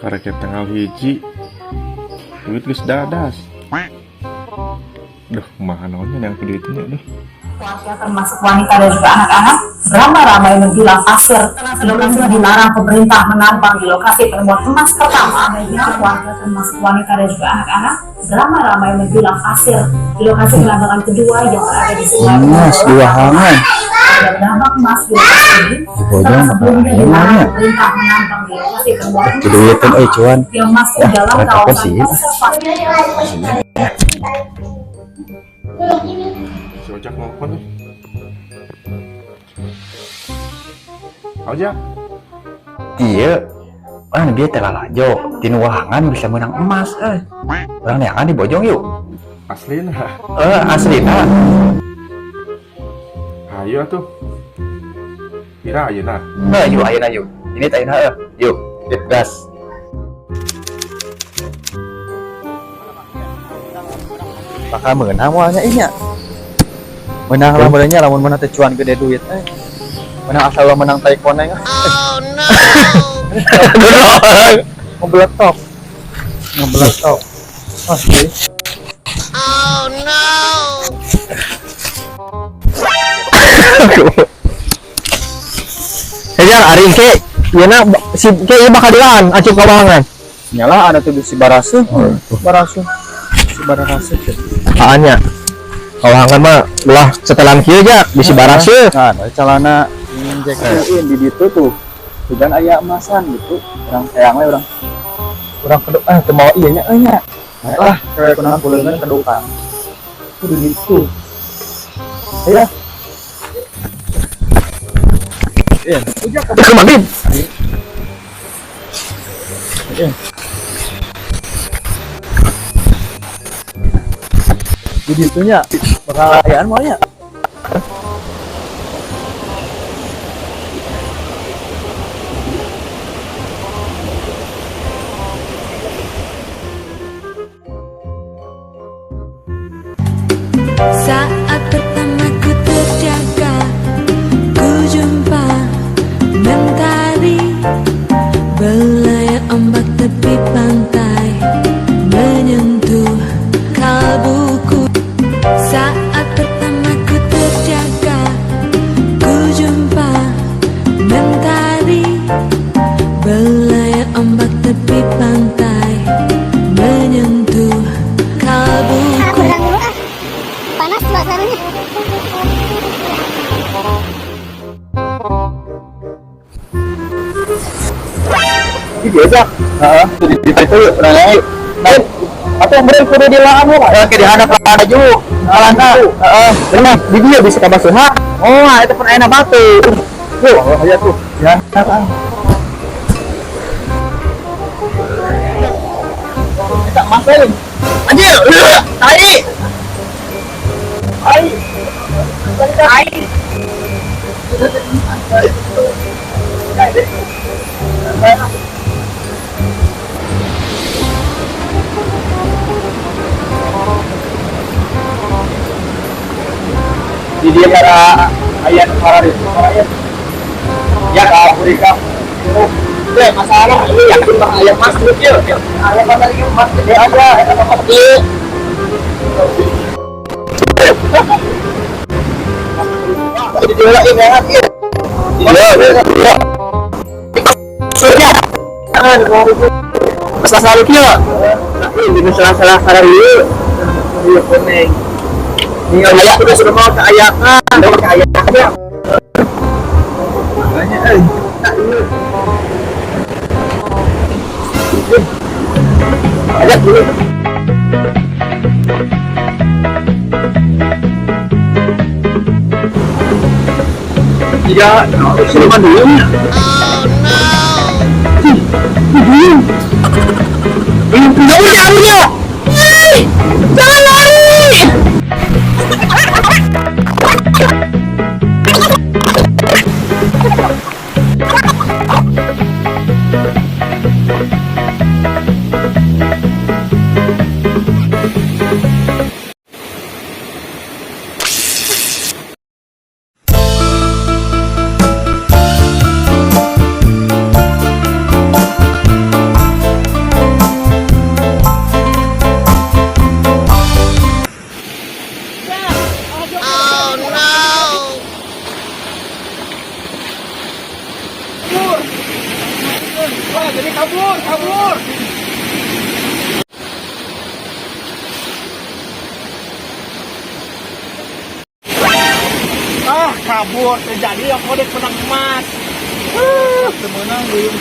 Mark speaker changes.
Speaker 1: Karek tanggal 1. Duit geus dadas. Duh, kumaha naonnya yang duitnya duh.
Speaker 2: Warga termasuk wanita dan juga anak-anak beramai-ramai mendulang pasir di lokasi dilarang pemerintah menambang di lokasi penemuan emas pertama. Banyak warga termasuk wanita dan juga anak-anak beramai-ramai mendulang pasir di lokasi penambangan kedua yang berada di Sungai
Speaker 3: Emas dua hangan.
Speaker 2: Ada menambang emas di lokasi ini
Speaker 3: Dibojong
Speaker 2: setelah sebelumnya
Speaker 3: bakal
Speaker 2: dilarang
Speaker 3: aya.
Speaker 2: Pemerintah menambang di lokasi penemuan emas
Speaker 3: Duitan
Speaker 2: pertama
Speaker 3: euy cuan.
Speaker 2: Yang masuk
Speaker 3: Ya,
Speaker 2: dalam
Speaker 3: apa
Speaker 2: kawasan
Speaker 3: sih?
Speaker 2: Konservasi.
Speaker 1: Si Ojak nelfon nih. Ojak,
Speaker 3: Iya. Ah, dia teh lalajo tinu wahangan bisa menang emas eh. Urang neangan di Bojong yuk.
Speaker 1: Aslina.
Speaker 3: Eh, aslina.
Speaker 1: Ayo atuh. Pira ayeuna?
Speaker 3: Eh, yuk ayeuna yuk. Ini teh ayeuna eh. Yuk, tip gas. Bakal meunang moalnya inya. Menang lah benernya lamun menang teh cuan gede duit eh. Menang asal lo menang tai koneng. Oh no. Ngebeletok. Ngebeletok. Pasti.
Speaker 4: Oh no!
Speaker 5: Hejar ari ke ieu na si ke ieu bakal dilaan acuk ka wahangan.
Speaker 3: Nyala ada tuh si Barasuh. Barasuh. Si Barasuh.
Speaker 5: Haan nya. Kawahangan mah ulah setelan kieu ja bisi baraseuh.
Speaker 3: Nah, dari celana injeksin di ditu tuh. Hujan aya emasan gitu. Urang hayang we urang. Urang keduk ah teu mawa ieu nya euy nya. Nah, lah, kayak kunaon kuleungeun kedukang. Itu di ditu. Ayo. Iya, ujak ke
Speaker 5: Ke maghrib.
Speaker 3: Iya. Di ditunya bakal ayaan maunya.
Speaker 6: Saat pertama ku terjaga, ku jumpa mentari belayar ombak tepi pantai menyentuh kalbuku. Saat pertama ku terjaga, ku jumpa mentari belayar ombak tepi pantai menyentuh kalbuku.
Speaker 4: Kurang dulu ah. Panas suasananya.
Speaker 3: Di diajak. Heeh, di ditu yuk, urang yuk. Nah, atau beri kudu di laan we. Ke di handap laan aju. Alana. Heeh,
Speaker 5: Bener, di dia bisa ka basuha. Oh, ah, itu pun ayeuna batu.
Speaker 3: Tuh, oh, iya tuh. Ya, ah. Kita masain.
Speaker 5: Anjir, tai.
Speaker 3: Ai.
Speaker 2: Tai.
Speaker 3: Di dia para ayat para itu para ya ke Afrika.
Speaker 5: Eh, masalah ini yakin bang ayam mas ya. Ayam mas lagi mas gede aja, eta mah gede. Jadi dia ini ya. Iya, iya. Masalah kieu. Ini salah-salah salah ieu.
Speaker 3: Iya kuning.
Speaker 5: Ini aya sudah sudah mau ke ayakan, mau ke ayakan.
Speaker 3: Banyak eh.
Speaker 5: Ajak dulu. Tiga, siluman duyung.
Speaker 4: Oh no!
Speaker 5: Duyung. Duyung duyung ya, Ih, jangan lari. Jadi kabur, kabur. Ah, kabur. Terjadi yang kodek menang emas.
Speaker 3: Teu meunang guyung.